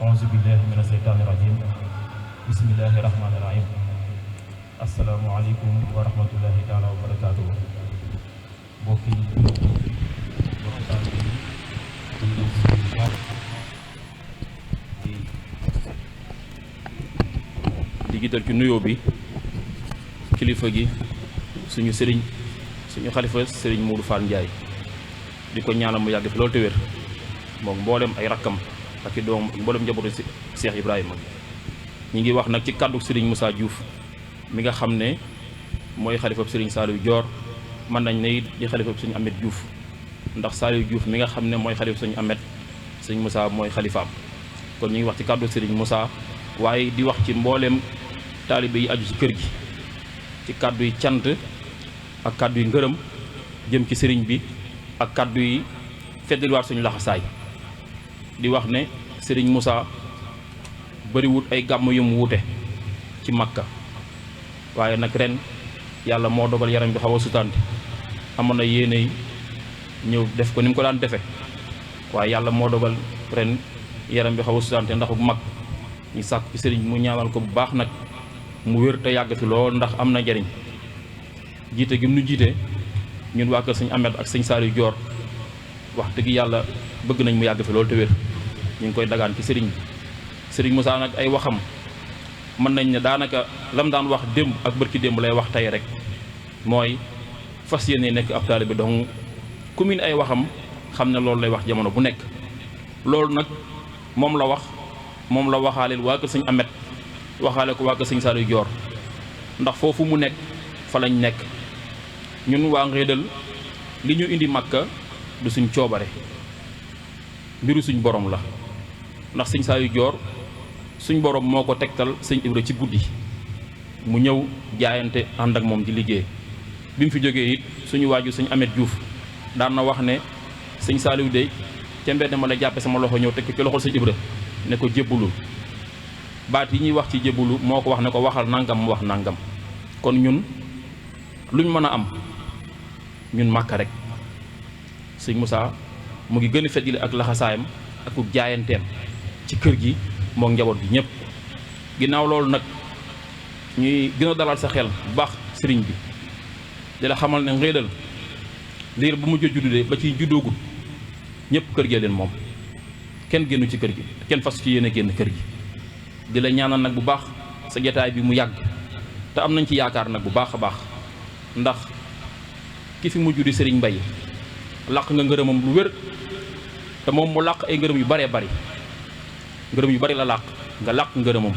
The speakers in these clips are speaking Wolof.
auzu billahi mina seytaani rajim bismillahi rahmaani rahim assalaamu aleykum wa rahmatullahi taala wa barakaatuhu mbokki di gital ci nuyoo bi kilifa gi suñu sëriñ suñu xalifa sëriñ Modou Fall Ndiaye di ko ñaanal mu yàgg fi loolu te wér moom mboolem ay rakkam ak i doom mboolem njabootu Cheikh Ibrahima ñi ngi wax nag ci kàddu sëriñ Moussa Diouf mi nga xam ne mooy xalifab sëriñ Saliou Dior mën nañ ne it di xalifab sëriñ Ahmed Diouf ndax Saliou Diouf mi nga xam ne mooy xalifab sëriñ Ahmed sëriñ Moussa mooy xalifaam kon ñu ngi wax ci kàddu sëriñ Moussa waaye di wax ci mbooleem taalibe yi aju ci kër gi ci kàddu yi cant ak kàddu yi ngërëm jëm ci sëriñ bi ak kàddu yi feddaliwaat suñu laxasaay di wax ne sëriñ Moussa bariwut ay gàmm yu mu wuute ci Makka waaye nag ren yàlla moo dogal yaram bi xaw a sutante amoon na yéene yi ñëw def ko ni mu ko daan defe waaye yàlla moo dogal ren yaram bi xaw a sutante ndax bu mag ñu sàkk ci sëriñ mu ñaanal ko bu baax nag mu wér te yàgg fi lool ndax am na njariñ jiite gi mu nu jiite ñun waa kër sëñ Ahmed ak sëñ Saliou Dior wax dëgg yàlla bëgg nañ mu yàgg fi loolu te wér ñu ngi koy dagaan ci sëriñ bi sëriñ Moussa nag ay waxam mën nañ ne daanaka lam daan wax démb ak bërki démb lay wax tey rek mooy fas yéene nekk ab taalibe bi donc ku min ay waxam xam ne loolu lay wax jamono bu nekk loolu nag moom la wax moom la waxaaleel waa kër sëñ Ahmed waxaale ko waa kër sëñ Saliou Dior ndax foofu mu nekk fa lañ nekk ñun waa Ngédal li ñu indi Makka du suñ coobare mbiru suñ borom la ndax sëñ Saliou Dior suñ borom moo ko tegtal sëñ Ibra ci guddi mu ñëw jaayante ànd ak moom di liggéey bi mu fi jógee it suñu waaju sëñ Ahmed Diouf daan na wax ne sëñ Saliou de ca mbedd ma la jàppe sama loxo ñëw teg ko ci loxol sëñ Ibra ne ko jébbulul baat yi ñuy wax ci jébbulu moo ko wax ne ko waxal nangam mu wax nangam kon ñun luñ mën a am ñun Makka rek sëñ Moussa mu ngi gën a feddali ak laxasaayam ak jaayanteem ci kër gi moo njaboot gi ñëpp ginnaaw loolu nag ñuy gën a dalal sa xel bu baax sëriñ bi di la xamal ne Ngédal liir bu mujj a juddu de ba ciy juddoogut ñëpp kër gee leen moom kenn génnu ci kër gi kenn fas ci yéene génn kër gi di la ñaanal nag bu baax sa jataay bi mu yàgg te am nañ ci yaakaar nag bu baax a baax ndax ki fi mujj di sëriñ Mbay làq nga ngërëmam lu wér te moom mu làq ay ngërëm yu baree bari ngërëm yu bari la làq nga làq ngërëmam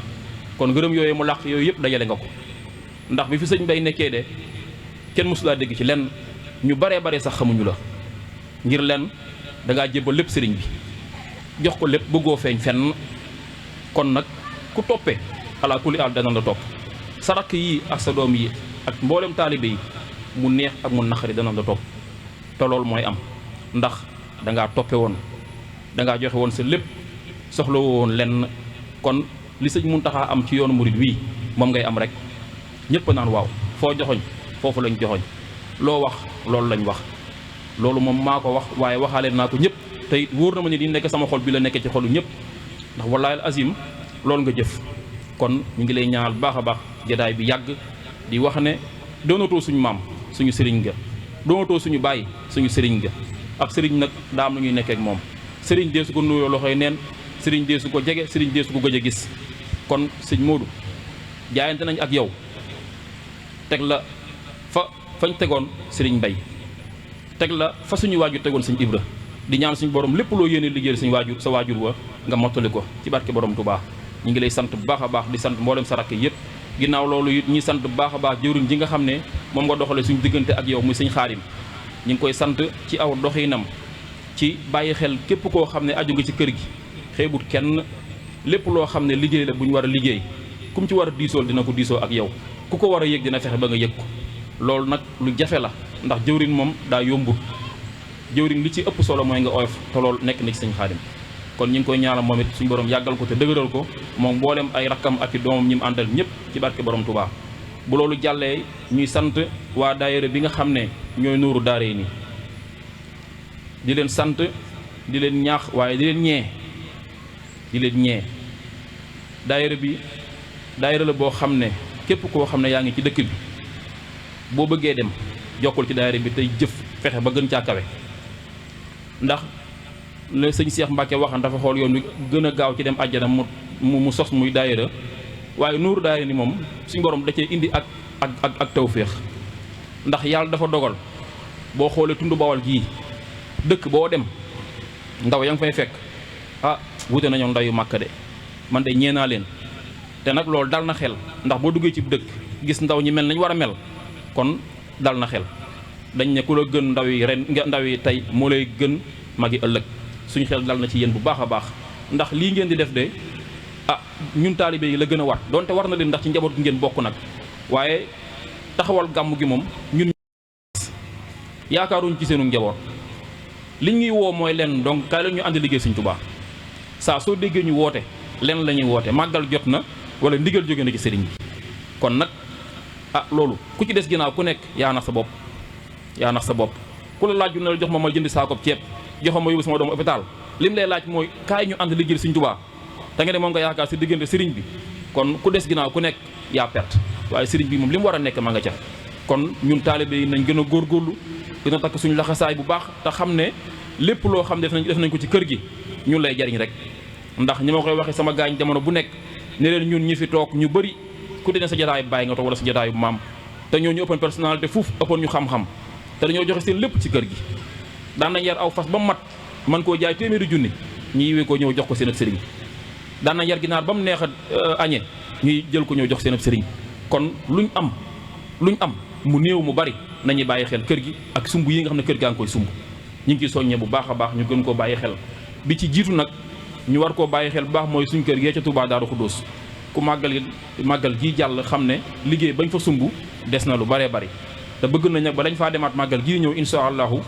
kon ngërëm yooyu mu làq yooyu yëpp dajale nga ko ndax bi fi sëñ Mbay nekkee de kenn mësulaa dégg ci lenn ñu baree bare sax xamuñu la ngir lenn dangaa jébbal lépp sëriñ bi jox ko lépp bëggoo feeñ fenn kon nag ku toppee ala kulli al dana la topp sa rakk yi ak sa doom yi ak mboolem taalibe yi mu neex ak mu naqari dana la topp te loolu mooy am ndax dangaa toppe woon dangaa joxe woon sa lépp soxla woon lenn kon li sëñ Muntaxa am ci yoonu murid wii moom ngay am rek ñëpp naan waaw foo joxoñ foofu lañ joxoñ loo wax loolu lañ wax loolu moom maa ko wax waaye waxaale naa ko ñëpp te it wóor na ma ne di nekk sama xol bi la nekkee ci xolu ñëpp ndax wallaahi azim loolu nga jëf kon ñu ngi lay ñaanal baax a baax jataay bi yàgg di wax ne doonatoo suñu maam suñu sëriñ nga doonatoo suñu baay suñu sëriñ nga ab sëriñ nag daa am lu ñuy nekkee ak moom sëriñ dee su ko nuyoo loxoy neen sëriñ dee su ko jege sëriñ dee su ko gëj a gis kon sëñ Modou jaayante nañ ak yow teg la fañ tegoon sëriñ Mbay teg la fa suñu waajur tegoon sëñ Ibra di ñaan suñu borom lépp loo yéene liggéeyal suñu waajur sa waajur wa nga mottali ko ci barke borom Touba ñu ngi lay sant bu baax a baax di sant mboolem sa rakk yëpp ginnaaw loolu it ñi sant bu baax a baax jëwriñ ji nga xam ne moom nga doxale suñu diggante ak yow muy sëñ Xaadim ñu ngi koy sant ci aw doxinam ci bàyyi xel képp koo xam ne aju nga ci kër gi xeebut kenn lépp loo xam ne liggéey la bu ñu war a liggéey ku mu ci war a diisool dina ko diisoo ak yow ku ko war a yëg dina fexe ba nga yëg ko loolu nag lu jafe la ndax jëwriñ moom daa yombut jëwriñ li ci ëpp solo mooy nga oyof te loolu nekk na ci sëñ Xaadim kon ñu ngi koy ñaanal moom it suñu borom yàggal ko te dëgëral ko moom mboolem ay rakkam ak i doomam ñi mu àndal ñëpp ci barke borom Touba bu loolu jàllee ñuy sant waa daayira bi nga xam ne ñooy nuuru daare ni di leen sant di leen ñaax waaye di leen ñee daayira bi daayira la boo xam ne képp koo xam ne yaa ngi ci dëkk bi boo bëggee dem jokkul ci daayira bi tey jëf fexe ba gën caa kawe ndax la sëñ Cheikh Mbacke waxan dafa xool yoon wi gën a gaaw ci dem àjjana mu sos muy daayira waaye nuuru daayira ni moom suñ borom da cee indi ak tawféex ndax yàlla dafa dogal boo xoolee tund Bawol gii dëkk boo dem ndaw ya nga fay fekk wute nañoo ndaw yu màkk de man de ñeenaa leen te nag loolu dal na xel ndax boo duggee ci dëkk gis ndaw ñi mel nañ war a mel kon dal na xel dañ ne ku la gën ndaw yi ren ndaw yi tey moo lay gën magi ëllëg suñu xel dal na ci yéen bu baax a baax ndax lii ngeen di def de ñun taalibe yi la gën a war donte war na leen ndax ci njaboot gi ngeen bokk nag waaye taxawal gàmm gi moom ñun yaakaaruñ ci seenu njaboot li ñuy woo mooy leen donc kaay la ñu ànd liggéey Sëñ Tuubaa saa soo déggee ñu woote leen la ñuy woote màggal jot na wala ndigal jóge na ci sëriñ bi kon nag loolu ku ci des ginnaaw ku nekk yaa nax sa bopp ku la laaj na la jox ma jëndi saakoob ceeb joxam ma yóbbu sama doomu hôpital lim lay laaj mooy kaay ñu ànd liggéey Sëñ Tuubaa te nga ne moom nga yaakaar si diggante sëriñ bi kon ku des ginnaaw ku nekk yaa perte waaye sëriñ bi moom li mu war a nekk ma nga ca kon ñun taalibe yi nañ gën a góorgóorlu gën a takk suñu laxasaay bu baax te xam ne lépp loo xam def nañ ko ci kër gi ñun lay jariñ rek ndax ñi ma koy waxee sama gaañ jamono bu nekk ne leen ñun ñi fi toog ñu bëri ku dene sa jotaayu bàyyi nga toog wala sa jotaayu maam te ñoo ñu ëppoon personnalité fuuf ëppoon ñu xam-xam te dañoo joxe seen lépp ci kër gi daan nañ yar aw fas ba mat man koo jaay téeméeri junni ñu yiwee ko ñëw jox ko seen ab sëriñ daan nañ yar ginaar ba mu neex a añe ñuy jël ko ñëw jox seen ab sëriñ kon luñ am mu néew mu bari nañuy bàyyi xel kër gi ak sumb yi nga xam ne kër gaa ngi koy sumb ñu ngi ciy soññee bu baax a baax ñu gën koo bàyyi xel bi ci jiitu nag ñu war koo bàyyi xel bu baax mooy suñ kër gee ca Touba Daaru Xuddoos ku màggal gii jàll xam ne liggéey bañ fa sumb des na lu baree bari te bëgg nañ nag ba dañ faa demaat màggal gii ñëw insha allahu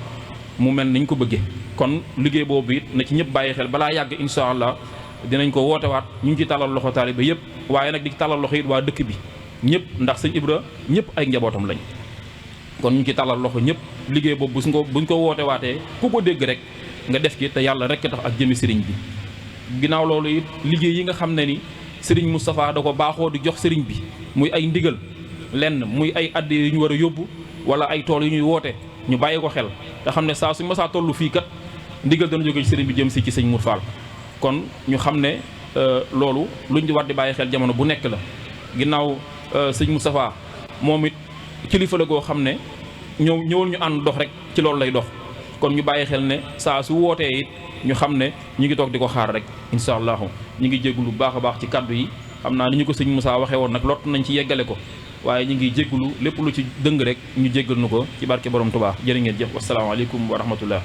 mu mel niñ ko bëggee kon liggéey boobu it na ci ñëpp bàyyi xel balaa yàgg insha allah dinañ ko wootewaat ñu ngi ci tàllal loxo taalibe yëpp waaye nag di tàllal loxo it waa dëkk bi ñëpp ndax sëñ Ibra ñëpp ay njabootam lañ kon ñu ngi ci tàllal loxo ñëpp liggéey boobu buñ ko wootewaatee ku ko dégg rek nga def ci te yàlla rek tax ak jëmi sëriñ bi ginnaaw loolu it liggéey yi nga xam ne ni sëriñ Moustapha da ko baaxoo di jox sëriñ bi muy ay ndigal lenn muy ay addi yu ñu war a yóbbu wala ay tool yu ñuy woote ñu bàyyi ko xel te xam ne saa suñu masaa tollu fii kat ndigal dana jóge ci sëriñ bi jëm si ci sëñ Mour Fall kon ñu xam ne loolu luñ di war di bàyyi xel jamono bu nekk la ginnaaw sëñ Moustapha moom it kilifa la goo xam ne ñëwul ñu ànd dox rek ci loolu lay dox kon ñu bàyyi xel ne saa su wootee it ñu xam ne ñu ngi toog di ko xaar rek incha allahu ñu ngi jéggulu bu baax a baax ci kaddu yi xam naa ni ñu ko sëñ Moussa waxee woon nag lott nañ ci yeggale ko waaye ñu ngi jéggulu lépp lu ci dëng rek ñu jéggal nu ko ci barke borom Tuubaa jërë ngeen jëf wasalaamaaleykum wa rahmatullah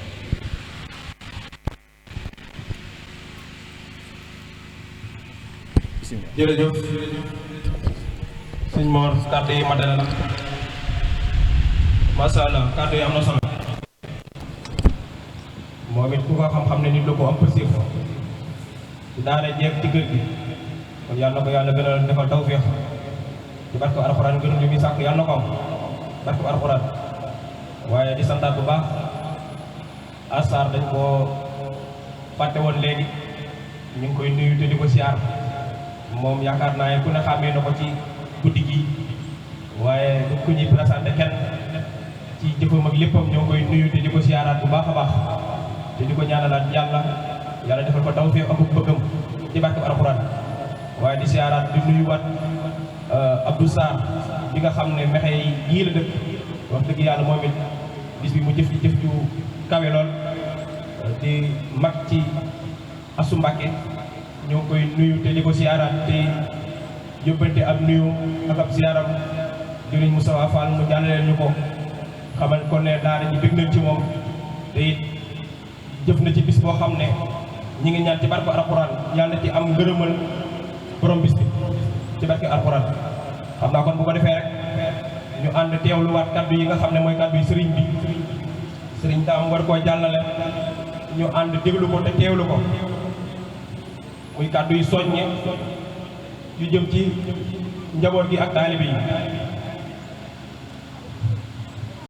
jërëjëf sëñ Mor kàddu yi matale na macha allah kàddu yi am na solo moom it ku ko xam-xam ne nit la ko am positif ci daara jeeg ci kër gi kon yàlla na ko yàlla gën a defal tawfiix ci barke alxuraan gën ñu ngi sàkk yàlla na ko am barke alxuraan waaye di santaat bu baax Asar dañ koo fàtte woon léegi ñu ngi koy nuyu te di ko siyaar moom yaakaar naa ku ne xàmmee na ko ci guddi gi waaye du ko ñuy présenté kenn ci jëfam ak léppam ñoo koy nuyu te di ko siyaaraat bu baax a baax te di ko ñaanalaat yàlla defal ko tawfeex ak bëggam ci barke alxuraan waaye di siyaaraat di nuyuwaat Abdou Sarr bi nga xam ne mexe yii la dëkk wax dëgg yàlla moom it bis bi mu jëf ci jëf ju kawe lool di mag ci Asu Mbàkke ñoo koy nuyu te di ko siyaaraat te yóbbante ab nuyu ak ab siyaaram jëriñ Moustapha Fall mu jàllaleel ñu ko xamal ko ne daara ji bëgg nañ ci moom te it jëf na ci bis boo xam ne ñi ngi ñaan ci barke alxuraan yàlla ci am ngërëmal borom bis bi ci barke alxuraan xam naa kon bu ko defee rek ñu ànd teewluwaat kaddu yi nga xam ne mooy kaddu yi sëriñ bi sëriñ Daam war koo jàllale ñu ànd déglu ko te teewlu ko muy kaddu yi soññe yu jëm ci njaboot gi ak taalibe yi